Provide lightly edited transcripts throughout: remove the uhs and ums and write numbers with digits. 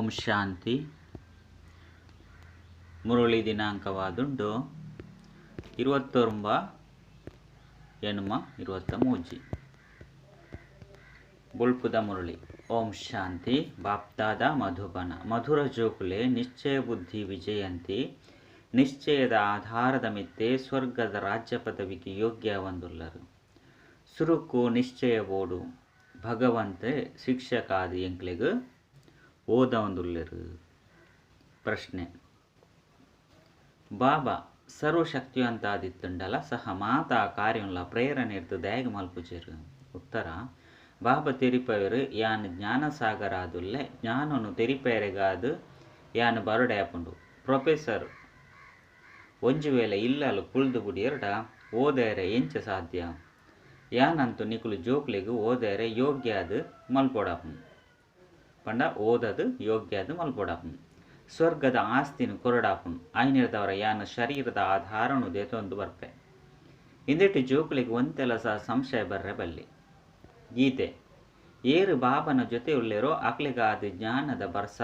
ಓಂ ಶಾಂತಿ. ಮುರಳಿ ದಿನಾಂಕವಾದುಂಡು 29/8/23. ಬುಲ್ಪುದ ಮುರಳಿ. ಓಂ ಶಾಂತಿ. ಬಾಪ್ದಾದ ಮಧುಬನ. ಮಧುರ ಜೋಕುಲೆ ನಿಶ್ಚಯ ಬುದ್ಧಿ ವಿಜಯಂತಿ. ನಿಶ್ಚಯದ ಆಧಾರದ ಮಿತ್ತೆ ಸ್ವರ್ಗದ ರಾಜ್ಯ ಪದವಿಗೆ ಯೋಗ್ಯ ಒಂದುಲ್ಲರು. ಸುರುಕು ನಿಶ್ಚಯ ಬೋಡು ಭಗವಂತೆ ಶಿಕ್ಷಕಾದಿ ಎಂಕ್ಲೆಗ್ ಓದ ಒಂದುಲ್ಲೆರು. ಪ್ರಶ್ನೆ: ಬಾಬಾ ಸರ್ವಶಕ್ತಿಯಂತಾದಿತ್ತುಂಡಲ ಸಹ ಮಾತಾ ಕಾರ್ಯಂಲ ಪ್ರೇರಣೆ ದಾಯಗ ಮಲ್ಪುಜೆರು. ಉತ್ತರ: ಬಾಬಾ ತೆರಿಪವರು ಯಾನ್ ಜ್ಞಾನಸಾಗರಾದುಲ್ಲೆ, ಜ್ಞಾನನು ತೆರಿಪೇರೆಗಾದು ಯಾನ್ ಬರಡಾಪುಂಡು. ಪ್ರೊಫೆಸರ್ ಒಂಜಿ ವೇಳೆ ಇಲ್ಲಲು ಕುಲ್ದು ಬುಡಿಯರ್ಡ ಓದೇರೆ ಎಂಚ ಸಾಧ್ಯ? ಯಾನಂತೂ ನಿಕುಲು ಜೋಕ್ಲೆಗ್ ಓದೇರೆ ಯೋಗ್ಯಾದ್ ಮಲ್ಪೊಡಾಪುಂಡು. ಪಂಡ ಓದದು ಯೋಗ್ಯಾದ್ ಮಲ್ಪೊಡಾಪುಂಡು. ಸ್ವರ್ಗದ ಆಸ್ತಿನ ಕೊರಡಾಪುಂಡು. ಐನಿರ್ದವರ ಯಾನ್ ಶರೀರದ ಆಧಾರನು ದೇತೊಂದು ಬರ್ಪೆ. ಇಂದೆಟ್ ಜೋಕ್ಲೆಗ್ ಒಂತೆಲ ಸಹ ಸಂಶಯ ಬರ್ರೆ ಬಲ್ಲಿ. ಗೀತೆ: ಏರು ಬಾಬನ ಜೊತೆ ಉಲ್ಲೇರೋ ಅಕ್ಲೆಗಾದ ಜ್ಞಾನದ ಬರ್ಸ.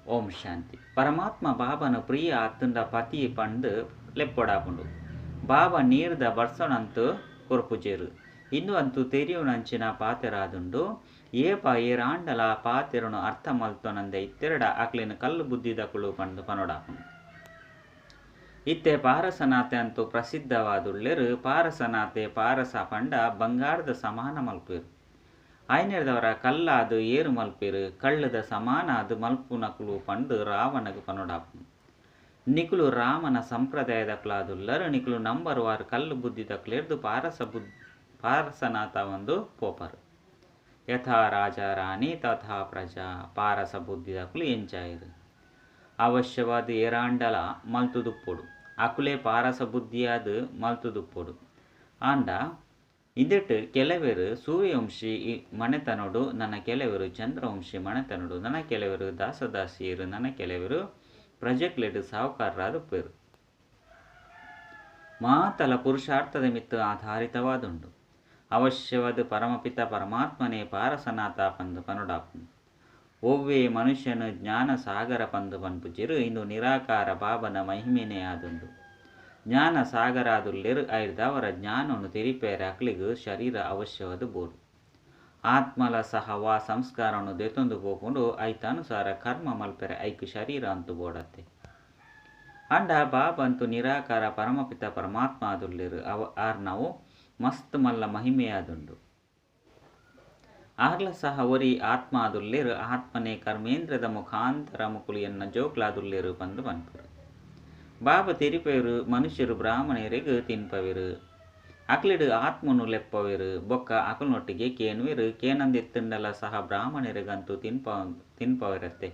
ಓಂ ಶಾಂತಿ. ಪರಮಾತ್ಮ ಬಾಬನ ಪ್ರಿಯ ಅತ್ತುಂಡ ಪತಿ ಪಂದು ಲೆಪ್ಪೊಡಾಪುಂಡು. ಬಾಬಾ ನೀರ್ದ ಬರ್ಸಣಂತು ಕೊರ್ಪುಜೆರು. ಇಂದು ಅಂತೂ ತೆರಿಯುನಂಚಿನ ಪಾತೆರಾದುಂಡು. ಏಪ ಏರಾಂಡಲ ಪಾತೆರನು ಅರ್ಥ ಮಲ್ತೊನಂದೆ ಇತ್ತೆರಡ ಅಕ್ಲೆನ ಕಲ್ಲು ಬುದ್ಧಿದಕುಳು ಪಂದು ಪನೊಡಾಪುಂಡು. ಇತ್ತೆ ಪಾರಸನಾತೆ ಅಂತೂ ಪ್ರಸಿದ್ಧವಾದುಳ್ಳೆರು. ಪಾರಸನಾತೆ ಪಾರಸ ಪಂಡ ಬಂಗಾರದ ಸಮಾನ ಮಲ್ಪೇರು. ಐನೆರ್ದವರ ಕಲ್ಲಾದು ಏರು ಮಲ್ಪೇರು. ಕಳ್ಳದ ಸಮಾನ ಅದು ಮಲ್ಪುನಕುಲು ಪಂದು ರಾವಣಗ್ ಪನೊಡಾಪುಂಡು. ನಿಕುಲು ರಾಮನ ಸಂಪ್ರದಾಯದಕ್ಲಾದುಲ್ಲರು. ನಿಕುಲು ನಂಬರ್ ವಾರ್ ಕಲ್ಲು ಬುದ್ಧಿದಕ್ಲೆರ್ದು ಪಾರಸನಾಥ ಒಂದು ಪೋಪರು. ಯಥಾ ರಾಜ ರಾಣಿ ತಥಾ ಪ್ರಜಾ. ಪಾರಸ ಬುದ್ಧಿದಕ್ಲು ಎಂಚಾಯಿರು. ಅವಶ್ಯವಾದ ಏರಾಂಡಲ ಮಲ್ತುದುಪ್ಪೊಡು. ಅಕುಲೆ ಪಾರಸ ಬುದ್ಧಿಯಾದ ಮಲ್ತುದುಪ್ಪೊಡು. ಆಂಡ ಇಂದೆಟ್ ಕೆಲವರು ಸೂರ್ಯವಂಶಿ ಮನೆತನೊಡು, ನನ್ನ ಕೆಲವರು ಚಂದ್ರವಂಶಿ ಮನೆತನೊಡು, ನನ್ನ ಕೆಲವರು ದಾಸದಾಸಿಯರು, ನನ್ನ ಕೆಲವರು ಪ್ರಜೆಕ್ಲೆಡ್ ಸಾಹುಕಾರರಾದುಪ್ಪೇರು. ಮಾತಲ ಪುರುಷಾರ್ಥದ ಮಿತ್ತು ಆಧಾರಿತವಾದುಂಡು. ಅವಶ್ಯವಾದ ಪರಮಪಿತ ಪರಮಾತ್ಮನೇ ಪಾರಸನಾಥ ಪಂದು ಪನುಡಾಪುಂಡು. ಒವ್ವೇ ಮನುಷ್ಯನು ಜ್ಞಾನ ಸಾಗರ ಪಂದು ಪನ್ಪುಜೆರು. ಇಂದು ನಿರಾಕಾರ ಬಾಬನ ಮಹಿಮೆನೇ ಆದುಂಡು. ಜ್ಞಾನ ಸಾಗರಾದುಲ್ಲೆರು. ಐರ್ದವರ ಜ್ಞಾನವನ್ನು ತೆರಿಪೇರೆ ಅಕ್ಲಿಗ್ ಶರೀರ ಅವಶ್ಯವಾದ ಬೋಡು. ಆತ್ಮಲ ಸಹ ವಾ ಸಂಸ್ಕಾರವನ್ನು ದೆತೊಂದು ಪೋಪುಂಡು ಐತಾನುಸಾರ ಕರ್ಮ ಮಲ್ಪೆರೆ ಐಕ್ ಶರೀರ ಅಂತು ಬೋಡತ್ತೆ. ಅಂಡ ಬಾಬಂತು ನಿರಾಕಾರ ಪರಮಪಿತ ಪರಮಾತ್ಮ ಆದುಲ್ಲೆರು. ಆರ್ ನಾವು ಮಸ್ತ್ ಮಲ್ಲ ಮಹಿಮೆಯಾದುಂಡು. ಆರ್ಲ ಸಹ ಒರಿ ಆತ್ಮ ಆದುಲ್ಲೆರು. ಆತ್ಮನೇ ಕರ್ಮೇಂದ್ರದ ಮುಖಾಂತರ ಮುಕುಲು ಎನ್ನ ಜೋಕ್ಲಾದುಲ್ಲೆರು ಪಂದು ಪನ್ಪರು. ಬಾಬಾ ತೆರಿಪೇರು ಮನುಷ್ಯರು ಬ್ರಾಹ್ಮಣರಿಗೆ ತಿನ್ಪವೇರು. ಅಕ್ಲೆಡು ಆತ್ಮನು ಲೆಪ್ಪವೇರು. ಬೊಕ್ಕ ಅಕಲ್ನೊಟ್ಟಿಗೆ ಕೇನುವೆರು. ಕೇನಂದೆತ್ತುಂಡಲ ಸಹ ಬ್ರಾಹ್ಮಣರಿಗಂತೂ ತಿನ್ಪವರತ್ತೆ.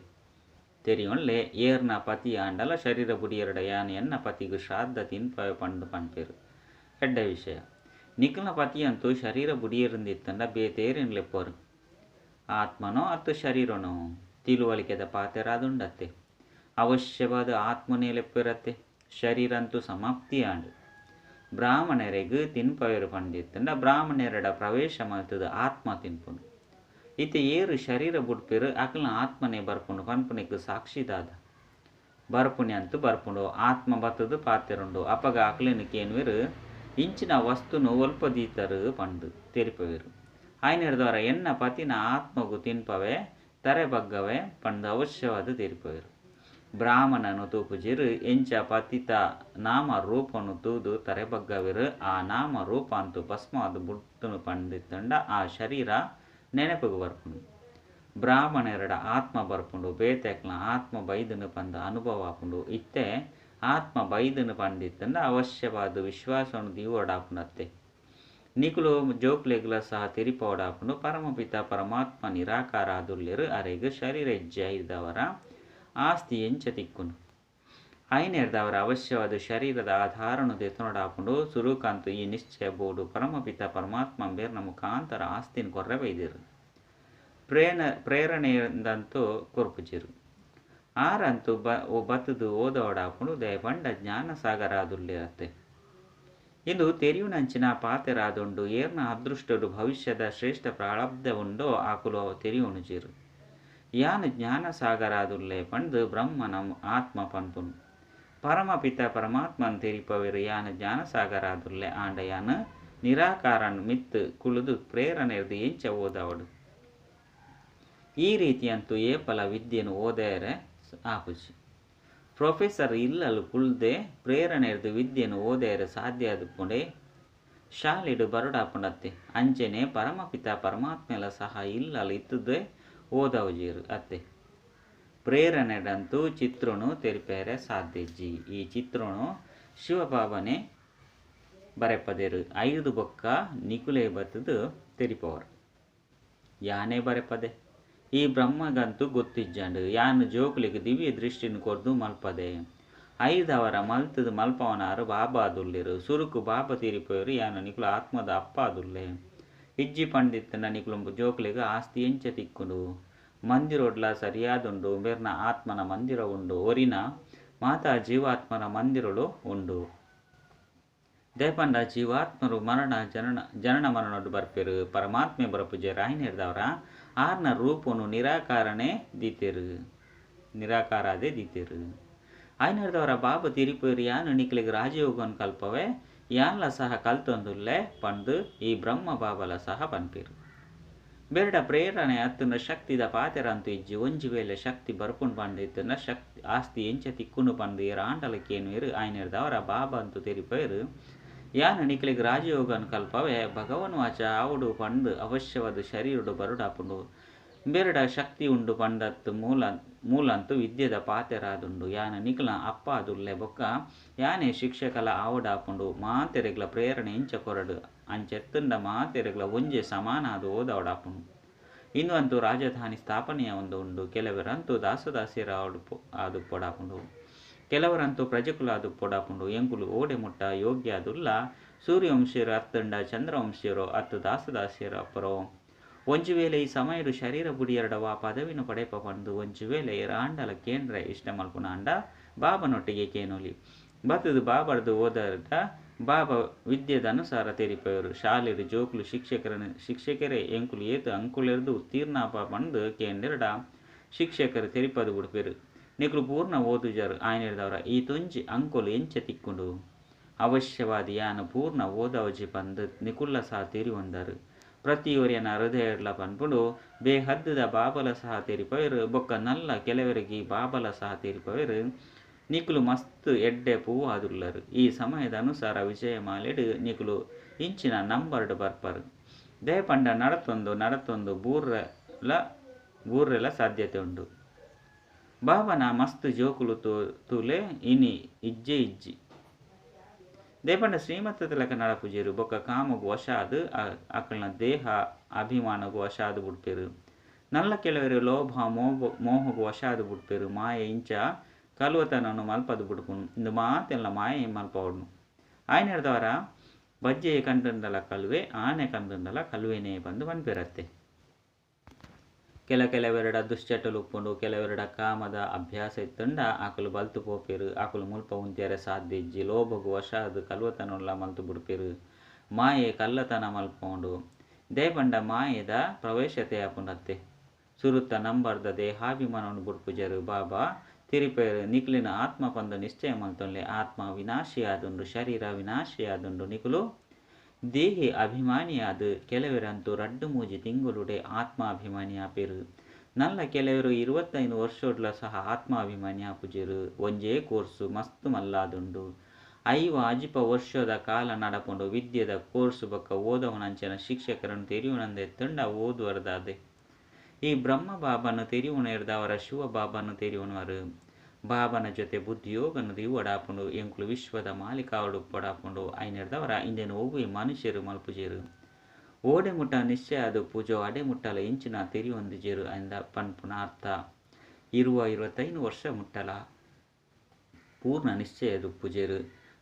ತೆರಿಯೊನ್ಲೆ ಏರ್ನ ಪತಿ ಆಂಡಲ ಶರೀರ ಬುಡಿಯರಡ ಯಾನ್ ಎನ್ನ ಪತಿಗು ಶ್ರಾದ್ದ ತಿನ್ಪವೆ ಪಂಡು ಪನ್ಪೇರು. ಎಡ್ಡ ವಿಷಯ. ನಿಖಲ್ನ ಪತಿಯಂತೂ ಶರೀರ ಬುಡಿಯರಿಂದಿತ್ತಂಡ ಬೇತೇರಿನ್ ಲೆಪ್ಪರು. ಆತ್ಮನೋ ಅತ್ತು ಶರೀರನೋ ತಿಳುವಳಿಕೆದ ಪಾತೆರಾದುಂಡತ್ತೆ. ಅವಶ್ಯವಾದ ಆತ್ಮನೇ ಲೆಪ್ಪಿರತ್ತೆ. ಶರೀರ ಅಂತೂ ಸಮಾಪ್ತಿ ಆಂಡು. ಬ್ರಾಹ್ಮಣರಿಗೆ ತಿನ್ಪವೇರು ಪಂಡಿತ್ತಂಡ ಬ್ರಾಹ್ಮಣರೆಡ ಪ್ರವೇಶ ಮಲ್ತದ ಆತ್ಮ ತಿನ್ಪುಂಡು. ಇತ್ತೆ ಏರು ಶರೀರ ಬುಡ್ಪೇರು ಅಕಲ್ನ ಆತ್ಮನೇ ಬರ್ಪುಂಡು ಪನ್ಪುನೆಕ್ ಸಾಕ್ಷಿದಾದ. ಬರ್ಪುಣೆ ಅಂತೂ ಬರ್ಪುಂಡು. ಆತ್ಮ ಬತ್ತದು ಪಾತೆರುಂಡು. ಅಪಗ ಅಕ್ಲೆನ ಕೇನುವೆರು ಇಂಚಿನ ವಸ್ತುನು ಒಲ್ಪ ದೀತರು ಪಂಡು ತೆರಿಪವೇರು. ಆಯ್ನೆರ್ದವರ ಎನ್ನ ಪತಿನ ಆತ್ಮಗು ತಿನ್ಪವೆ ತರೆ ಬಗ್ಗವೆ ಪಂಡು ಅವಶ್ಯವಾದ ತೆರಿಪವೇರು. ಬ್ರಾಹ್ಮಣನು ತೂಪುಜಿರು ಎಂಚ ಪತಿತ ನಾಮ ರೂಪನು ತೂದು ತರೆ ಬಗ್ಗವೆರು. ಆ ನಾಮ ರೂಪ ಅಂತೂ ಭಸ್ಮ ಅದು ಬುಡ್ತುನು ಪಂಡಿತ್ತಂಡ ಆ ಶರೀರ ನೆನಪುಗು ಬರ್ಪುಂಡು. ಬ್ರಾಹ್ಮಣರೆಡ ಆತ್ಮ ಬರ್ಪುಂಡು. ಬೇತೆಕ್ಲ ಆತ್ಮ ಬೈದನು ಪಂದ ಅನುಭವ ಆಪುಂಡು. ಇತ್ತೆ ಆತ್ಮ ಬೈದನು ಪಂಡಿತ್ತಂಡ ಅವಶ್ಯವಾದ ವಿಶ್ವಾಸವನ್ನು ದೀವಡಾಪುಂಡತ್ತೆ. ನಿಕುಲು ಜೋಕ್ಲೆಗ್ಲ ಸಹ ತೆರಿಪೋಡಾಪುಂಡು. ಪರಮಪಿತ ಪರಮಾತ್ಮ ನಿರಾಕಾರ ಆದುಲ್ಲೆರು. ಅರೆಗ್ ಶರೀರ ಹೆಜ್ಜೆ ಇದ್ದವರ ಆಸ್ತಿ ಎಂಚ ತಿಕ್ಕುನು. ಐನೆರ್ದವರ ಅವಶ್ಯವಾದ ಶರೀರದ ಆಧಾರನು ದೆತೊನಡಾಪುಂಡು. ಸುರುಕಂತು ಈ ನಿಶ್ಚಯ ಬೋಡು. ಪರಮಪಿತ ಪರಮಾತ್ಮ ಬೇರ್ನ ಮುಖಾಂತರ ಆಸ್ತಿನ ಕೊರ್ರೆ ಬೈದಿರು. ಪ್ರೇರಣೆಯಿಂದಂತೂ ಕೊರ್ಪುಜಿರು. ಆರಂತೂ ಬತ್ತದು ಓದೋಡಾಪುಂಡು. ದಯಪಂಡ ಜ್ಞಾನಸಾಗರ ಆದುಲ್ಲೆರತ್ತೆ. ಇಂದು ತೆರಿಯುನಂಚಿನ ಪಾತೆರಾದುಂಡು. ಏರ್ನ ಅದೃಷ್ಟಡು ಭವಿಷ್ಯದ ಶ್ರೇಷ್ಠ ಪ್ರಾರಬ್ಧ ಉಂಡೋ ಆಕುಲು ತೆರಿಯುಣುಜಿರು. ಯಾನ್ ಜ್ಞಾನಸಾಗರಾದುಲ್ಲೆ ಪಂಡ್ದ್ ಬ್ರಹ್ಮನ ಆತ್ಮ ಪನ್ಪುಂಡು. ಪರಮಪಿತ ಪರಮಾತ್ಮನ್ ತೆರಿಪವೆರ್ ಯಾನ್ ಜ್ಞಾನಸಾಗರಾದುಲ್ಲೆ ಆಂಡ ಯಾನ್ ನಿರಾಕಾರನ್ ಮಿತ್ತ್ ಕುಲ್ಲುದು ಪ್ರೇರಣೆರ್ದ್ ಎಂಚ ಓದಾವೊಡು? ಈ ರೀತಿ ಅಂತೂ ಏಪಲ ವಿದ್ಯೆನ್ ಓದೆರೆ ಆಪುಜಿ. ಪ್ರೊಫೆಸರ್ ಇಲ್ಲಲ್ ಕುಲ್ದೆ ಪ್ರೇರಣೆರ್ದ್ ವಿದ್ಯೆನ್ ಓದೆರೆ ಸಾಧ್ಯ ಆದುಪ್ಪುಂಡೇ? ಶಾಲೆಡ್ ಬರೊಡಾಪುಂಡತ್ತೆ. ಅಂಚೆನೆ ಪರಮಪಿತ ಪರಮಾತ್ಮೆಲ ಸಹ ಇಲ್ಲಲ್ ಇತ್ತುದೇ ಓದಾವುಜೆರ್ ಅತ್ತೆ. ಪ್ರೇರಣೆಡಂತೂ ಚಿತ್ರೊನು ತೆರಿಪೆರೆ ಸಾಧ್ಯ ಇಜ್ಜಿ. ಈ ಚಿತ್ರೊನು ಶಿವಬಾಬಾನೆ ಬರೆಪದೆರ್. ಐರ್ದ್ ಬೊಕ್ಕ ನಿಕುಲೇ ಬತ್ತುದು ತೆರಿಪವರ್. ಯಾನೇ ಬರೆಪದೆ. ಈ ಬ್ರಹ್ಮಗಂತೂ ಗೊತ್ತಿಜ್ಜಂಡ್. ಯಾನ್ ಜೋಕುಲೆಗ್ ದಿವ್ಯ ದೃಷ್ಟಿನ್ ಕೊರ್ದು ಮಲ್ಪದೆ. ಐರ್ದಾವರ ಮಲ್ತುದು ಮಲ್ಪಾವುನಾರ್ ಬಾಬಾ ಆದುಲ್ಲೆರ್. ಸುರುಕು ಬಾಬಾ ತೆರಿಪಾವೆರ್ ಯಾನ್ ನಿಕುಲು ಆತ್ಮದ ಅಪ್ಪ ಆದುಲ್ಲೆ. ಇಜ್ಜಿ ಪಂದಿತ್ತುಂಡ ನಿಕುಲು ಜೋಕುಲೆಗ್ ಆಸ್ತಿ ಎಂಚ ತಿಕ್ಕುಂಡು. ಮಂದಿರೊಡ್ಲಾ ಸರಿಯಾದುಂಡು ಮೆರ್ನ ಆತ್ಮನ ಮಂದಿರ ಉಂಡು. ಒರಿನ ಮಾತಾ ಜೀವಾತ್ಮರ ಮಂದಿರಲು ಉಂಡು. ದಾಯೆ ಪಂಡ ಜೀವಾತ್ಮರು ಮರಣ ಜನನ ಜನನ ಮರಣೊಡು ಬರ್ಪೆರ್. ಪರಮಾತ್ಮೆ ಬರಪುಜೆರ್. ಆಯಿನೆರ್ದಾವರ ಆರ್ನ ರೂಪೊನು ನಿರಾಕಾರನೇ ದೀತೆರ್. ನಿರಾಕಾರಾದೇ ದೀತೆರ್. ಆಯಿನೆರ್ದಾವರ ಬಾಬಾ ತೆರಿಪೆರ್ ಯಾನ್ ನಿಕ್ಲೆಗ್ ರಾಜಯೋಗನ್ ಕಲ್ಪವೆ ಯಾನ್ಲ ಸಹ ಕಲ್ತೊಂದುಲ್ಲೆ ಪಂದ್ ಈ ಬ್ರಹ್ಮ ಬಾಬಾಲ ಸಹ ಪನ್ಪೆರ್. ಬೇರ್ಡ ಪ್ರೇರಣೆ ಅತ್ತುಂಡ ಶಕ್ತಿದ ಪಾತೆರ ಅಂತೂ ಇಜ್ಜಿ. ಒಂಜಿ ವೇಳೆ ಶಕ್ತಿ ಬರ್ಪುಂಡು ಪಂದ್ ಇತ್ತುಂಡ ಶಕ್ತಿ ಆಸ್ತಿ ಎಂಚ ತಿಕ್ಕುಂಡು ಪಂದ್ ಏರ್ ಆಂಡಲ ಕೇನುವೆರ್. ಆಯಿನೆರ್ದಾವರ ಬಾಬಾ ಅಂತೂ ತೆರಿಪೆರ್ ಯಾನ್ ನಿಕ್ಲೆಗ್ ರಾಜಯೋಗನ್ ಕಲ್ಪವೆ ಭಗವನ್ ವಾಚ ಆವೊಡು ಪಂದ್ ಅವಶ್ಯವಾದ್ ಶರೀರೊಡು ಬರೊಡಾಪುಂಡು. ಬೇರ್ಡ ಶಕ್ತಿ ಉಂಡು ಪಂದತ್ ಮೂಲ ಮೂಲಂತು ವಿದ್ಯೆದ ಪಾತೆರ ಆದುಂಡು. ಯಾನ್ ನಿಕಲ್ನ ಅಪ್ಪ ಆದುಲ್ಲೆ ಬೊಕ್ಕ ಯಾನೇ ಶಿಕ್ಷಕಲ ಆವೊಡಾಪುಂಡು. ಮಾತೆರೆಗ್ಲ ಪ್ರೇರಣೆ ಎಂಚ ಕೊರಡು ಅಂಚೆತ್ತುಂಡ ಮಾತೆರೆಗ್ಲ ಒಂಜೇ ಸಮಾನ ಆದ್ ಓದಾವೊಡಾಪುಂಡು. ಇಂದು ಅಂತೂ ರಾಜಧಾನಿ ಸ್ಥಾಪನೆಯ ಒಂದು ಉಂಡು. ಕೆಲವರಂತೂ ದಾಸದಾಸಿಯರ ಆದುಪ್ಪೊಡಾಪುಂಡು. ಕೆಲವರಂತೂ ಪ್ರಜೆಕುಲು ಆದುಪ್ಪೊಡಾಪುಂಡು. ಎಂಕುಲು ಓಡೆ ಮುಟ್ಟ ಯೋಗ್ಯ ಆದುಲ್ಲ ಸೂರ್ಯವಂಶೀಯರು ಅತ್ತುಂಡ ಚಂದ್ರವಂಶೀಯರೋ ಅತ್ತು ದಾಸದಾಸಿಯರ ಅಪ್ಪರೋ. ಒಂಜಿ ವೇಳೆ ಈ ಸಮಯಡು ಶರೀರ ಬುಡಿಯರಡ ವಾ ಪದವಿನ ಪಡೆಪ ಪಂದು ಒಂಜಿ ವೇಳೆ ಏರಾಂಡಲ ಕೇಂದ್ರ ಇಷ್ಟ ಮಲ್ಪುನಾಂಡ ಬಾಬನೊಟ್ಟಿಗೆ ಕೇನೊಲಿ. ಬತ್ತುದು ಬಾಬರ್ದು ಓದರ್ಡ ಬಾಬಾ ವಿದ್ಯೆದ ಅನುಸಾರ ತೆರಿಪೆರ್. ಶಾಲೆಡ್ ಜೋಕುಲು ಶಿಕ್ಷಕರೇ ಎಂಕುಲು ಏತ್ ಅಂಕುಲೆರ್ದ್ ಉತ್ತೀರ್ಣ ಆಪ ಪಂದ್ ಕೇಂಡೆರ್ಡ ಶಿಕ್ಷಕರು ತೆರಿಪದು ಬುಡ್ಪೆರ್. ನಿಕುಲು ಪೂರ್ಣ ಓದುಜರ್ ಆಯಿನೆರ್ದಾವರ ಈತೊಂಜಿ ಅಂಕೊಲು ಎಂಚ ತಿಕ್ಕುಂಡು. ಅವಶ್ಯವಾದ್ ಯಾನ್ ಪೂರ್ಣ ಓದಾವಜಿ ಪಂದ್ ನಿಕುಲ್ಲ ಸಹ ತೆರಿಯೊಂದರ್. ಪ್ರತಿಯೊರಿಯನ ಹೃದಯಡ್ಲ ಪನ್ಪುಂಡು ಬೇಹದ್ದುದ ಬಾಬಲ ಸಹ ತೆರಿಪವೆರ್. ಬೊಕ್ಕ ನಲ್ಲ ಕೆಲವರಿಗೆ ಬಾಬಲ ಸಹ ತೆರಿಪವೆರ್. ನಿಕುಲು ಮಸ್ತ್ ಎಡ್ಡೆ ಪೂವಾದುಲ್ಲರ್. ಈ ಸಮಯದ ಅನುಸಾರ ವಿಜಯಮಾಲೆಡ್ ನಿಕುಲು ಇಂಚಿನ ನಂಬರ್ಡ್ ಬರ್ಪರ್. ದಾಯೆ ಪಂಡ ನಡತೊಂದು ನಡತೊಂದು ಬೂರ್ರೆಲ ಸಾಧ್ಯತೆ ಉಂಡು. ಬಾಬನ ಮಸ್ತ್ ಜೋಕುಲು ತೂಲೆ ಇನಿ ಇಜ್ಜೆ ಇಜ್ಜಿ. ದಾಯೆ ಪಂಡ ಶ್ರೀಮಂತದ ಲೆಕ್ಕ ನಡಪುಜೆರ್ ಬೊಕ್ಕ ಕಾಮಗ್ ವಶ ಆದ್ ಅಕಲ್ನ ದೇಹ ಅಭಿಮಾನಗ್ ವಶ ಆದ್ ಬುಡ್ಪೆರ್. ನಲ್ಲ ಕೆಲವೆರ್ ಲೋಭ ಮೋಹಗ್ ವಶ ಆದ್ ಬುಡ್ಪೆರ್. ಮಾಯೆ ಇಂಚ ಕಲ್ವತನನ್ ಮಲ್ಪದ್ ಬುಡ್ಪುಂಡು. ಇಂದು ಮಾತೆಲ್ಲ ಮಾಯೆ ಮಲ್ಪವೊಡು. ಆಯಿನೆರ್ದಾವರ ಬಜ್ಜೆಯ ಕಂಡುಂಡಲ ಕಲ್ವೆ ಆನೆ ಕಂಡುಂಡಲ ಕಲ್ವೆನೇ ಪಂದ್ ಪನ್ಪೆರತ್ತೆ. ಕೆಲವೆರಡ ದುಶ್ಚಟಲು ಉಪ್ಪುಂಡು. ಕೆಲವೆರಡ ಕಾಮದ ಅಭ್ಯಾಸ ಇತ್ತುಂಡ ಅಕುಲು ಬಲ್ತು ಪೋಪೆರ್. ಅಕುಲು ಮುಲ್ಪ ಉಂತ್ಯರೆ ಸಾಧ್ಯ ಇಜ್ಜಿ. ಲೋಭಗ್ ವಶ ಆದ್ ಕಲ್ವತನೊಲ್ಲ ಮಲ್ತು ಬುಡ್ಪೆರ್. ಮಾಯೆ ಕಲ್ಲತನ ಮಲ್ಪುಂಡು. ದಾಯೆ ಪಂಡ ಮಾಯೆದ ಪ್ರವೇಶತೆ ಆಪುಂಡತ್ತೆ. ಸುರುತ ನಂಬರ್ದ ದೇಹಾಭಿಮಾನವನ್ನು ಬುಡ್ಪುಜೆರ್. ಬಾಬಾ ತೆರಿಪೆರ್ ನಿಕ್ಲೆನ ಆತ್ಮ ಪಂದ್ ನಿಶ್ಚಯ ಮಲ್ತೊನ್ಲೆ. ಆತ್ಮ ವಿನಾಶಿಯಾದುಂಡು ಶರೀರ ವಿನಾಶಿಯಾದುಂಡು. ನಿಕುಲು ದೇಹಿ ಅಭಿಮಾನಿಯಾದ್ ಕೆಲವರಂತೂ ರಡ್ಡು ಮೂಜಿ ತಿಂಗೊಳುಡೆ ಆತ್ಮಾಭಿಮಾನಿ ಆಪೆರ್. ನಲ್ಲ ಕೆಲವರು 25 ವರ್ಷೊಡ್ಲ ಸಹ ಆತ್ಮಾಭಿಮಾನಿ ಆಪುಜೆರ್. ಒಂಜೇ ಕೋರ್ಸು ಮಸ್ತ್ ಮಲ್ಲಾದುಂಡು. 50 ಅಜಿಪ ವರ್ಷದ ಕಾಲ ನಡಪುಂಡು. ವಿದ್ಯೆದ ಕೋರ್ಸು ಬೊಕ್ಕ ಓದವನಂಚಿನ ಶಿಕ್ಷಕರನ್ನು ತೆರಿಯುನಂದ ಎತ್ತುಂಡ ಓದುವರ್ದಾದೆ. ಈ ಬ್ರಹ್ಮ ಬಾಬಾನ ತೆರಿಯುವನೆರ್ದಾವರ ಶಿವ ಬಾಬಾನ ತೆರಿಯುವನವರು. ಬಾಬನ ಜೊತೆ ಬುದ್ಧಿಯೋಗನ ದೀವಡಾಪುಂಡು. ಎಂಕುಲು ವಿಶ್ವದ ಮಾಲೀಕಾವಡು ಪಡಾಪುಂಡು. ಐನೆರ್ದಾವರ ಇಂದೆನ್ ಒವ್ವೆ ಮನುಷ್ಯರು ಮಲ್ಪುಜೆರ್. ಓಡೆ ಮುಟ್ಟ ನಿಶ್ಚಯ ಆದ್ ಪೂಜೋ ಅಡೆ ಮುಟ್ಟಲ ಇಂಚಿನ ತೆರಿಯೊಂದಿಜೆರ್ ಅಂದ ಪನ್ಪುನ ಅರ್ಥ. 20 25 ವರ್ಷ ಮುಟ್ಟಲ ಪೂರ್ಣ ನಿಶ್ಚಯದ ಪೂಜೆರು.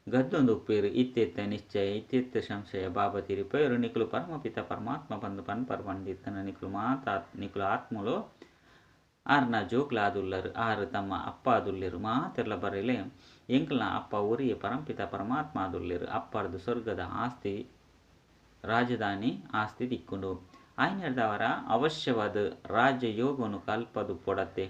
ಗದ್ದೊಂದು ಉಪ್ಪೇರು ಇತ್ತೆತ್ತ ನಿಶ್ಚಯ ಇತ್ತೆತ್ತ ಸಂಶಯ. ಬಾಬಾ ತೆರಿಪೆರ್ ನಿಕುಲು ಪರಮಪಿತ ಪರಮಾತ್ಮ ಪಂದ್ ಪನ್ಪರ್ ಪಂದಿತ್ತನ ನಿಕುಲು ಮಾತಾ ನಿಕುಲು ಆತ್ಮಲು ಆರ್ನ ಜೋಕ್ಲ ಆದುಲ್ಲರ್. ಆರ್ ತಮ್ಮ ಅಪ್ಪ ಆದುಲ್ಲೆರ್. ಮಾತೆರ್ಲ ಬರೆಲೆ ಎಂಕಲ್ನ ಅಪ್ಪ ಒರಿಯೆ ಪರಂಪಿತ ಪರಮಾತ್ಮ ಆದುಲ್ಲೆರ್. ಅಪ್ಪರ್ದು ಸ್ವರ್ಗದ ಆಸ್ತಿ ರಾಜಧಾನಿ ಆಸ್ತಿ ತಿಕ್ಕುಂಡು. ಆಯ್ನೆರ್ದವರ ಅವಶ್ಯವಾದ ರಾಜಯೋಗನು ಕಲ್ಪದು ಪೊಡತ್ತೆ.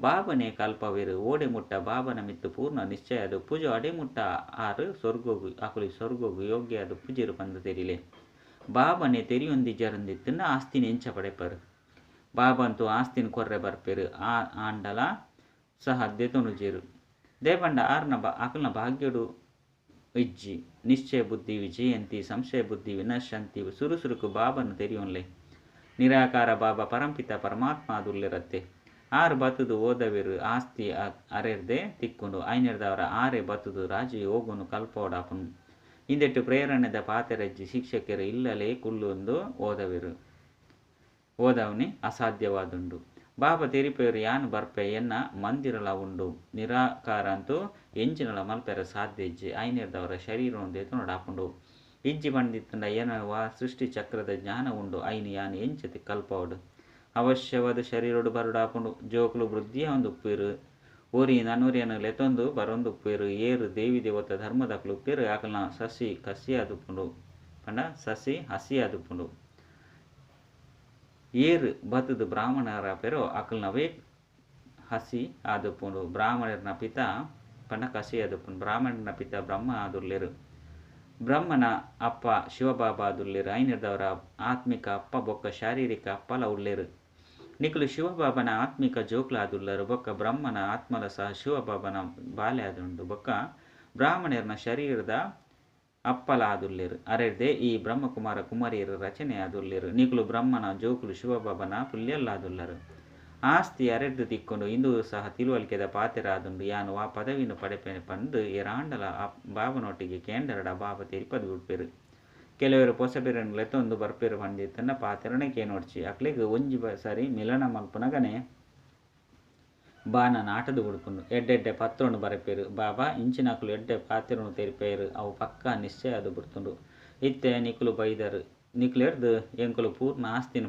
ಬಾಬನೇ ಕಲ್ಪವೇರು ಓಡೆ ಮುಟ್ಟ ಬಾಬನ ಮಿತ್ತು ಪೂರ್ಣ ನಿಶ್ಚಯ ಅದು ಪೂಜೆ ಅಡೆ ಮುಟ್ಟ ಆರು ಸ್ವರ್ಗೋಗು ಅಕುಲಿ ಸ್ವರ್ಗೋಗು ಯೋಗ್ಯ ಅದು ಪೂಜೆರು ಪಂದು ತೆರಿಲೆ. ಬಾಬನೆ ತೆರಿಯೊಂದಿ ಜರಂದಿತ್ತನ್ನ ಆಸ್ತಿನ ಎಂಚ ಪಡೆಪರು. ಬಾಬಂತು ಆಸ್ತಿನ ಕೊರ್ರೆ ಬರ್ಪೇರು ಆ ಆಂಡಲ ಸಹ ದೆತೊನುಜೆರು. ದೇಪಂಡ ಆರ್ನ ಅಕಲ್ನ ಭಾಗ್ಯಡು ಇಜ್ಜಿ. ನಿಶ್ಚಯ ಬುದ್ಧಿ ವಿಜಯಂತಿ, ಸಂಶಯ ಬುದ್ಧಿ ವಿನಶಂತಿ. ಸುರುಸುರುಕು ಬಾಬನು ತೆರಿಯೊನ್ಲೆ. ನಿರಾಕಾರ ಬಾಬಾ ಪರಂಪಿತ ಪರಮಾತ್ಮ ಅದುಲ್ಲೆರತ್ತೆ. ಆರು ಬತ್ತದು ಓದವೆರು ಆಸ್ತಿ ಅರೆರ್ದೆ ತಿಕ್ಕೊಂಡು ಐನೆರ್ದವರ ಆರೆ ಬತ್ತದು ರಾಜಯೋಗನು ಕಲ್ಪೋಡಾಪನು. ಇಂದೆಟ್ಟು ಪ್ರೇರಣೆದ ಪಾತೆರಜ್ಜಿ ಶಿಕ್ಷಕರು ಇಲ್ಲಲೇ ಕುಲ್ಲೊಂದು ಓದವೆರು. ಓದವನಿ ಅಸಾಧ್ಯವಾದುಂಡು. ಬಾಬಾ ತೆರಿಪೇರು ಯಾನ್ ಬರ್ಪೆ ಎನ್ನ ಮಂದಿರಲ ಉಂಡು. ನಿರಾಕಾರ ಅಂತೂ ಎಂಚಿನಲ ಮಲ್ಪೆರ ಸಾಧ್ಯ ಇಜ್ಜಿ. ಐನೆರ್ದವರ ಶರೀರ ದೆತೊನೊಡಾಪುಂಡು. ಇಜ್ಜಿ ಪಂಡಿತ್ತಂಡ ಏನವ ಸೃಷ್ಟಿ ಚಕ್ರದ ಜ್ಞಾನ ಉಂಡು. ಐನು ಯಾನ್ ಎಂಚತಿ ಕಲ್ಪವಡು. ಅವಶ್ಯವಾದ ಶರೀರಡು ಬರುಡಾಪುಂಡು. ಜೋಕುಲು ವೃದ್ಧಿಯ ಒಂದು ಉಪ್ಪೇರು. ಓರಿ ನನೂರಿಯನ್ನು ಲೆತ್ತೊಂದು ಬರೊಂದು ಉಪ್ಪೇರು. ಏರು ದೇವಿ ದೇವತ ಧರ್ಮದಕ್ಲು ಉಪ್ಪೇರು. ಆಕಲ್ನ ಸಸಿ ಕಸಿಯಾದುಪ್ಪುಂಡು. ಪಂಡ ಸಸಿ ಹಸಿಯಾದುಪ್ಪುಂಡು. ಏರು ಬತ್ತದು ಬ್ರಾಹ್ಮಣರ ಪೆರೋ ಅಕಲ್ನವೇ ಹಸಿ ಆದುಪ್ಪುಂಡು. ಬ್ರಾಹ್ಮಣರನ ಪಿತ ಪಂಡ ಕಸಿ ಆದುಪ್ಪುಂಡು. ಬ್ರಾಹ್ಮಣನ ಪಿತ ಬ್ರಹ್ಮ ಆದುಲ್ಲೆರು. ಬ್ರಹ್ಮನ ಅಪ್ಪ ಶಿವಬಾಬಾ ಆದುಲ್ಲೆರು. ಐನೆರ್ದವರ ಆತ್ಮಿಕ ಅಪ್ಪ ಬೊಕ್ಕ ಶಾರೀರಿಕ ಅಪ್ಪಲ ಉಲ್ಲೆರು. ನಿಕುಲು ಶಿವಬಾಬನ ಆತ್ಮಿಕ ಜೋಕ್ಲ ಆದುಲ್ಲರು. ಬೊಕ್ಕ ಬ್ರಹ್ಮನ ಆತ್ಮಲ ಸಹ ಶಿವಬಾಬನ ಬಾಲೆ ಆದುಂಡು. ಬೊಕ್ಕ ಬ್ರಾಹ್ಮಣರನ ಶರೀರದ ಅಪ್ಪಲ ಆದುಲ್ಲೆರು. ಅರೆರ್ದೆ ಈ ಬ್ರಹ್ಮಕುಮಾರ ಕುಮಾರಿಯರ ರಚನೆ ಆದುಲ್ಲೆರು. ನಿಕುಲು ಬ್ರಹ್ಮನ ಜೋಕುಲು ಶಿವಬಾಬನ ಪುಲ್ಯಲ್ಲಾದುಲ್ಲರು. ಆಸ್ತಿ ಅರೆರ್ದು ತಿಕ್ಕೊಂಡು ಇಂದು ಸಹ ತಿಳುವಳಿಕೆದ ಪಾತೆರ ಆದುಂಡು. ಯಾನು ಆ ಪದವಿಯನ್ನು ಪಡೆಪೆ ಪಂದು ಏರಾಂಡಲ ಆ ಬಾಬನೊಟ್ಟಿಗೆ ಕೇಂದ್ರಡ ಬಾಬ ತೆರಿಪದು ಬಿಡ್ಪೇರು. ಕೆಲವರು ಪೊಸಬೆರನ್ನು ಲೆತ್ತೊಂದು ಬರ್ಪೇರು ಪಂಡಿತ್ತನ್ನ ಪಾತೆರನೆ ಕೇನೋಡ್ಚಿ. ಅಕ್ಲೆಗ್ ಒಂಜಿ ಸರಿ ಮಿಲನ ಮಲ್ಪುನಗನೆ ಬಾನ ನಾಟದ ಉಡುಪುಂಡು. ಎಡ್ಡೆಡ್ಡೆ ಪತ್ರೊನು ಬರೆಪೇರು. ಬಾಬಾ ಇಂಚಿನಕುಲು ಎಡ್ಡೆ ಪಾತೆರನು ತೆರಿಪೇರು. ಅವು ಪಕ್ಕ ನಿಶ್ಚಯ ಅದು ಬಿಡ್ತುಂಡು. ಇತ್ತೆ ನಿಕುಲು ಬೈದರು. ನಿಕುಲೆರ್ದು ಎಂಕುಲು ಪೂರ್ಣ ಆಸ್ತಿನ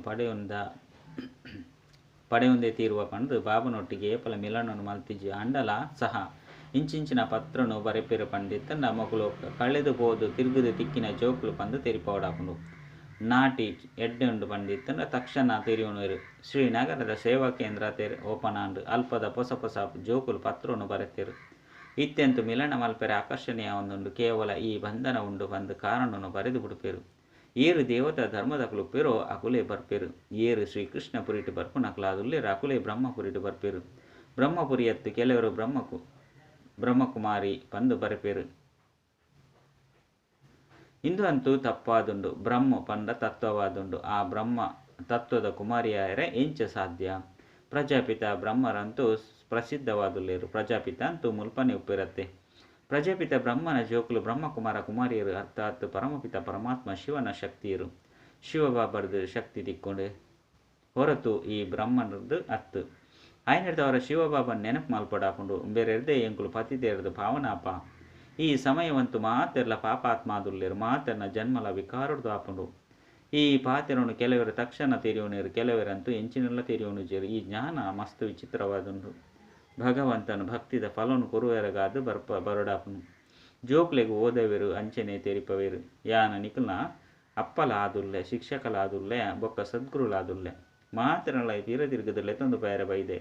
ಪಡೆಯುಂದೇ ತೀರುವ ಪಂದು ಬಾಬನೊಟ್ಟಿಗೆ ಏಪಲ ಮಿಲನನು ಮಲ್ತಿಜಿ. ಅಂಡಲ ಸಹ ಇಂಚಿಂಚಿನ ಪತ್ರನು ಬರೆಪೇರು ಪಂಡಿತ್ತಂಡ ಮೊಕುಲು ಕಳೆದು ಪೋದು ತಿರುಗುದು ತಿಕ್ಕಿನ ಜೋಕುಲು ಪಂದು ತೆರಿಪೋಡಾಪುಂಡು. ನಾಟಿ ಎಡ್ಡೆ ಉಂಡು ಪಂಡಿತ್ತಂಡ ತಕ್ಷಣ ತೆರಿಯುಣರು. ಶ್ರೀನಗರದ ಸೇವಾ ಕೇಂದ್ರ ತೆರೆ ಓಪನ್ ಆಂಡ್. ಅಲ್ಪದ ಪೊಸ ಪೊಸ ಜೋಕುಲು ಪತ್ರನು ಬರೆತೇರು. ಇತ್ಯಂತು ಮಿಲನ ಮಲ್ಪೆರೆ ಆಕರ್ಷಣೀಯ ಒಂದುಂಡು. ಕೇವಲ ಈ ಬಂಧನ ಉಂಡು ಬಂದು ಕಾರಣನು ಬರೆದು ಬಿಡುಪೇರು. ಏರು ದೇವತಾ ಧರ್ಮದ ಪೇರೋ ಅಕುಲೇ ಬರ್ಪೇರು. ಏರು ಶ್ರೀಕೃಷ್ಣ ಪುರಿಟು ಬರ್ಪುನಕುಲಾದುಲ್ಲೇರು ಅಕುಲೇ ಬ್ರಹ್ಮಪುರಿಟು ಬರ್ಪೇರು. ಬ್ರಹ್ಮಪುರಿಯತ್ತು ಕೆಲವರು ಬ್ರಹ್ಮಕುಮಾರಿ ಪಂದು ಬರೆಪೇರು. ಇಂದು ಅಂತೂ ತಪ್ಪಾದುಂಡು. ಬ್ರಹ್ಮ ಪಂಡ ತತ್ವವಾದುಂಡು. ಆ ಬ್ರಹ್ಮ ತತ್ವದ ಕುಮಾರಿಯಾಯರೆ ಎಂಚ ಸಾಧ್ಯ? ಪ್ರಜಾಪಿತ ಬ್ರಹ್ಮರಂತೂ ಪ್ರಸಿದ್ಧವಾದುಲ್ಲೇರು. ಪ್ರಜಾಪಿತ ಅಂತೂ ಮುಲ್ಪನೆ ಉಪ್ಪಿರತ್ತೆ. ಪ್ರಜಾಪಿತ ಬ್ರಹ್ಮನ ಜೋಕುಲು ಬ್ರಹ್ಮಕುಮಾರ ಕುಮಾರಿಯರು ಅರ್ಥಾತ್ ಪರಮಪಿತ ಪರಮಾತ್ಮ ಶಿವನ ಶಕ್ತಿಯರು. ಶಿವಬಾಬರದು ಶಕ್ತಿ ತಿಕ್ಕೊಂಡು ಹೊರತು ಈ ಬ್ರಹ್ಮನದ್ದು ಅತ್ತು. ಆಯ್ನೆರ್ದವರ ಶಿವಬಾಬನ್ ನೆನಪು ಮಲ್ಪಡಾಪುಂಡು. ಬೇರೆರ್ದೆ ಎಂಕುಲು ಪತಿತೇರ್ದು ಭಾವನಾಪ. ಈ ಸಮಯವಂತು ಮಾತೆರ್ಲ ಪಾಪಾತ್ಮಾದುಲ್ಲೇರು. ಮಾತೆರ್ನ ಜನ್ಮಲ ವಿಕಾರಡ್ದು ಆಪುಂಡು. ಈ ಪಾತೆರನು ಕೆಲವರು ತಕ್ಷಣ ತೆರಿಯುಣೇರು, ಕೆಲವರಂತೂ ಎಂಚಿನೆಲ್ಲ ತೆರಿಯುಣುಜೇರು. ಈ ಜ್ಞಾನ ಮಸ್ತ್ ವಿಚಿತ್ರವಾದುಂಡು. ಭಗವಂತನು ಭಕ್ತಿದ ಫಲನು ಕೊರುವೆರಗಾದು ಬರಡಾಪುನು. ಜೋಕ್ಲೆಗು ಓದವೆರು ಅಂಚನೆ ತೆರಿಪವೇರು. ಯಾನ ನಿಕುಲ್ನ ಅಪ್ಪಲಾದುಲ್ಲೆ, ಶಿಕ್ಷಕಲಾದುಲ್ಲೆ, ಬೊಕ್ಕ ಸದ್ಗುರುಲಾದುಲ್ಲೆ. ಮಾತೆರಲ ತೀರ ತಿರುಗದು ಲೆತ್ತೊಂದು ಪಯರೆ ಬೈದೆ.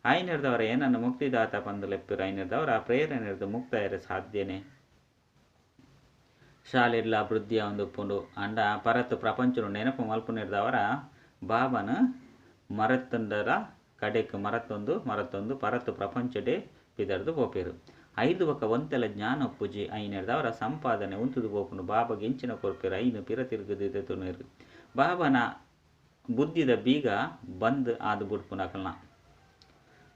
ಐನೆರ್ದವರ ಏನನ್ನು ಮುಕ್ತಿದಾತ ಪಂದು ಲೆಪ್ಪಿರು. ಐನೆರ್ದವರ ಆ ಪ್ರೇರಣೆರ್ದು ಮುಕ್ತಾಯರೆ ಸಾಧ್ಯನೆ. ಶಾಲೆಡ್ಲ ವೃದ್ಧಿಯ ಒಂದು ಉಪ್ಪುಂಡು. ಅಂಡ ಪರತ್ತು ಪ್ರಪಂಚನು ನೆನಪು ಮಲ್ಪುನಿರ್ದವರ ಬಾಬನ ಮರತ್ತಂಡರ ಕಡೆಕ್ ಮರತ್ತೊಂದು ಮರತ್ತೊಂದು ಪರತ್ತು ಪ್ರಪಂಚಡೆ ಪಿದರ್ದು ಪೋಪೇರು. ಐದು ಬೊಕ ಒಂತೆಲ ಜ್ಞಾನ ಉಪ್ಪುಜಿ. ಐನೆರ್ದವರ ಸಂಪಾದನೆ ಉಂತುದು ಪೋಪುಂಡು. ಬಾಬಗೆ ಎಂಚಿನ ಕೊರ್ಪೇರು. ಐನು ಪಿರ ತಿರುಗುದು ತೆತುನೇರು. ಬಾಬನ ಬುದ್ಧಿದ ಬೀಗ ಬಂದ್ ಆದು ಬುಡ್ಪುನಕಲ್ನ.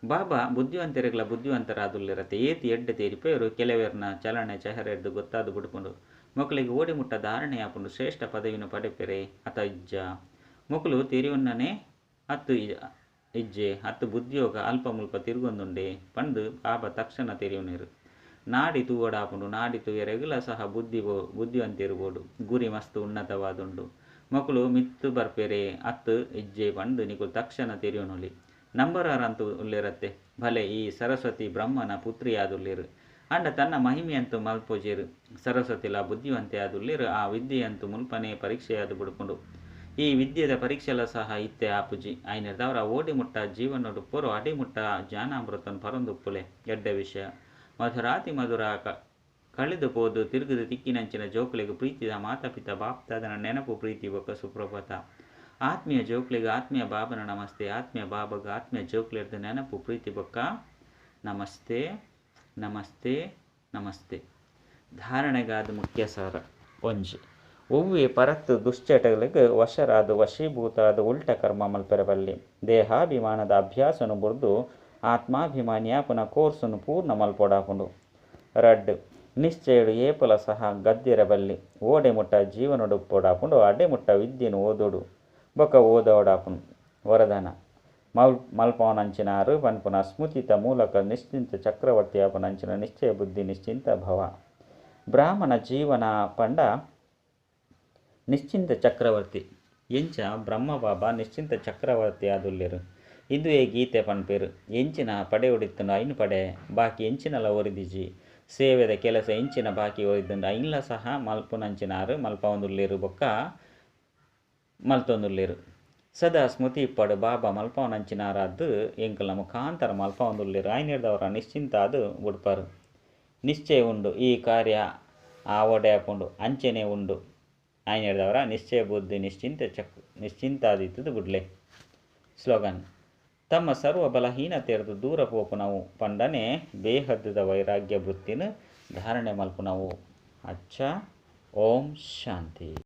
ಬಾಬಾ ಬುದ್ಧಿವಂತರಿಗಳ ಬುದ್ಧಿವಂತರಾದುಲ್ಲಿರತ್ತೆ. ಏತಿ ಎಡ್ಡೆ ತೇರಿಪೇರು. ಕೆಲವೇರ್ನ ಚಲನೆ ಚಹರೆದ್ದು ಗೊತ್ತಾದು ಬುಡ್ಪುಂಡು. ಮಕ್ಕಳಿಗೆ ಓಡಿ ಮುಟ್ಟ ಧಾರಣೆ ಆಪುಂಡು. ಶ್ರೇಷ್ಠ ಪದವಿನ ಪಡೆಪೆರೆ ಅತ ಇಜ್ಜ. ಮೊಕಲು ತೆರಿಯುನ್ನನೆ ಅತ್ತು ಇಜ್ಜೆ ಅತ್ತು ಬುದ್ಧಿಯೋಗ ಅಲ್ಪ ಮುಲ್ಪ ತಿರುಗೊಂದುಂಡೆ ಪಂದು ಬಾಬಾ ತಕ್ಷಣ ತೆರಿಯುನೇರು. ನಾಡಿ ತೂವಡಾಪುಂಡು. ನಾಡಿ ತೂಯರೆಗುಲ ಸಹ ಬುದ್ಧಿವಂತಿರ್ಬೋಡು. ಗುರಿ ಮಸ್ತ್ ಉನ್ನತವಾದುಂಡು. ಮಕ್ಕಳು ಮಿತ್ತು ಬರ್ಪೆರೆ ಅತ್ತು ಇಜ್ಜೆ ಪಂದು ನಿಕುಲು ತಕ್ಷಣ ತೆರಿಯುನುಲಿ. ನಂಬರಾರಂತೂ ಉಲ್ಲೇರತ್ತೆ. ಭಲೆ ಈ ಸರಸ್ವತಿ ಬ್ರಹ್ಮನ ಪುತ್ರಿಯಾದುಲ್ಲೇರು. ಅಂಡ ತನ್ನ ಮಹಿಮೆಯಂತೂ ಮಲ್ಪೋಜೇರು. ಸರಸ್ವತಿಲ ಬುದ್ಧಿವಂತೆ ಆದುಲ್ಲೇರು. ಆ ವಿದ್ಯೆಯಂತೂ ಮುಲ್ಪನೆ ಪರೀಕ್ಷೆಯಾದು ಬಿಡ್ಕೊಂಡು. ಈ ವಿದ್ಯೆದ ಪರೀಕ್ಷೆಲ ಸಹ ಇತ್ತೆ ಆಪುಜಿ. ಐನೆರ್ದಾವರ ಓಡಿ ಮುಟ್ಟ ಜೀವನೊಡು ಪೊರು ಅಡಿ ಮುಟ್ಟ ಜ್ಞಾನಾಮೃತನ್ ಪರೊಂದು ಉಪ್ಪುಲೆ. ಎಡ್ಡೆ ವಿಷಯ. ಮಧುರಾತಿ ಮಧುರ ಕಳೆದು ಪೋದು ತಿರುಗುದು ತಿಕ್ಕಿನಂಚಿನ ಜೋಕುಲೆಗ್ ಪ್ರೀತಿದ ಮಾತಾ-ಪಿತಾ ಬಾಪ್ದಾದನ ನೆನಪು ಪ್ರೀತಿ ಬೊಕ್ಕ ಸುಪ್ರಭಾತ. ಆತ್ಮೀಯ ಜೋಕುಲೆಗ್ ಆತ್ಮೀಯ ಬಾಬನ ನಮಸ್ತೆ. ಆತ್ಮೀಯ ಬಾಬಗ್ ಆತ್ಮೀಯ ಜೋಕುಲೆರ್ದ್ ನೆನಪು ಪ್ರೀತಿ ಬೊಕ್ಕ ನಮಸ್ತೆ ನಮಸ್ತೆ ನಮಸ್ತೆ. ಧಾರಣೆಗಾದ್ ಮುಖ್ಯ ಸಾರ. ಒಂಜಿ. ಒವ್ವೇ ಪರತ್ ದುಶ್ಚಟಲೆಗ್ ವಶರಾದ್, ವಶೀಭೂತ ಆದ್ ಉಲ್ಟ ಕರ್ಮ ಮಲ್ಪೆರೆ ಬಲ್ಲಿ. ದೇಹಾಭಿಮಾನದ ಅಭ್ಯಾಸನ್ ಬುಡ್ದು ಆತ್ಮಾಭಿಮಾನಿಯಾಪುನ ಕೋರ್ಸ್ ನ್ ಪೂರ್ಣ ಮಲ್ಪೊಡಾಪುಂಡು. ರಡ್ಡ್. ನಿಶ್ಚಯಡ್ ಏಪಲ ಸಹ ಗದ್ಯೆರೆ ಬಲ್ಲಿ. ಓಡೆ ಮುಟ್ಟ ಜೀವನೊಡುಪ್ಪೊಡಾಪುಂಡು ಅಡೆ ಮುಟ್ಟ ವಿದ್ಯೆನ್ ಓದೊಡು ಬೊಕ್ಕ ಓದಾವೊಡಾಪುಂಡು. ವರದಾನ, ಮಲ್ಪಾವುನಂಚಿನಾರ್ ಪನ್ಪುನ ಸ್ಮೃತಿತ ಮೂಲಕ ನಿಶ್ಚಿಂತ ಚಕ್ರವರ್ತಿ ಆಪುನಂಚಿನ ನಿಶ್ಚಯ ಬುದ್ಧಿ ನಿಶ್ಚಿಂತ ಭವ. ಬ್ರಾಹ್ಮಣ ಜೀವನ ಪಂಡ ನಿಶ್ಚಿಂತ ಚಕ್ರವರ್ತಿ. ಎಂಚ ಬ್ರಹ್ಮ ಬಾಬಾ ನಿಶ್ಚಿಂತ ಚಕ್ರವರ್ತಿ ಆದುಲ್ಲೆರ್. ಇಂದುವೆ ಗೀತೆ ಪನ್ಪೆರ್ ಎಂಚಿನ ಪಡೆಯೊಡಿತ್ತುಂಡ ಐನ್ ಪಡೆಯೆ ಬಾಕಿ ಎಂಚಿನಲ ಒರಿದಿಜಿ. ಸೇವೆದ ಕೆಲಸ ಎಂಚಿನ ಬಾಕಿ ಒರಿದ್ಂಡ ಐನ್ಲ ಸಹ ಮಲ್ಪುನಂಚಿನಾರ್ ಮಲ್ಪಾವೊಂದುಲ್ಲೆರ್ ಬೊಕ್ಕ ಮಲ್ತೊಂದುಲ್ಲೆರ್. ಸದಾ ಸ್ಮೃತಿ ಇಪ್ಪಡ್ ಬಾಬಾ ಮಲ್ಪಾವುನಂಚಿನಾರಾದ್ ಎಂಕಲ್ನ ಮುಖಾಂತರ ಮಲ್ಪಾವೊಂದುಲ್ಲೆರ್ ಐನೆರ್ದಾವರ ನಿಶ್ಚಿಂತ ಆದ್ ಬುಡ್ಪರ್. ನಿಶ್ಚಯ ಉಂಡು ಈ ಕಾರ್ಯ ಆವೊಡೇ ಆಪುಂಡು ಅಂಚನೆ ಉಂಡು ಐನೆರ್ದಾವರ ನಿಶ್ಚಯ ಬುದ್ಧಿ ನಿಶ್ಚಿಂತ ಚಕ್ ನಿಶ್ಚಿಂತಾದಿತ್ತುದು ಬುಡ್ಲೆ. ಸ್ಲೋಗನ್, ತಮ್ಮ ಸರ್ವ ಬಲಹೀನತೆರ್ದ್ ದೂರ ಪೋಪುನವು ಪಂಡನೆ ಬೇಹದ್ದುದ ವೈರಾಗ್ಯ ವೃತ್ತಿನ್ ಧಾರಣೆ ಮಲ್ಪುನವು. ಅಚ್ಚ ಓಂ ಶಾಂತಿ.